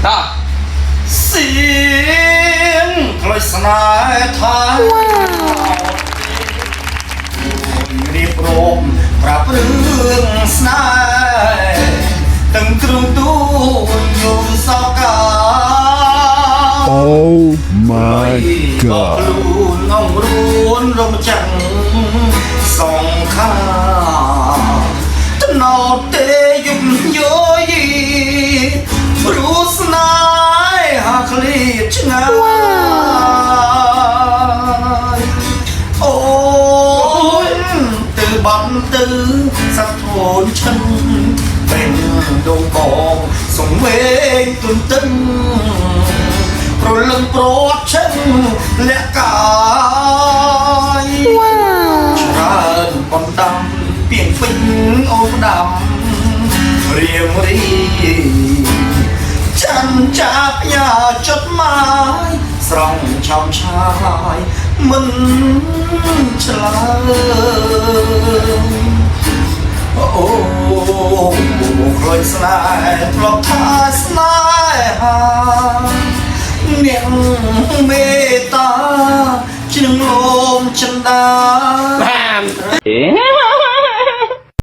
តោះ សៀងក្លុយស្នេហ៍ថារៀបរមប្រាប់រឿងស្នេហ៍ទាំងទ្រូងទូនយំសោកា Oh my ក៏ god. ខ្លួនអងរួនរំចាំងសងខាតំណទេយំយោយីព្រោះស្នេហាឃ្លាតឆ្ងាយអូនទៅបាត់ទៅសត្វធូនឈឹងเป็นដងកងសង្វេងទុនទឹង ប្រលឹងប្រត់ឈឹងលាក់កាយច្រើនបណ្ដាំពីងពេញអូនផ្ដាំរៀងរីច័ន្ទចាផ្ញើចុតម៉ាយស្រង់ឆោមឆាយមិនឆ្លើយ អូក្លុយស្នេហ៍ធ្លាប់ថាស្នេហាអ្នកមេ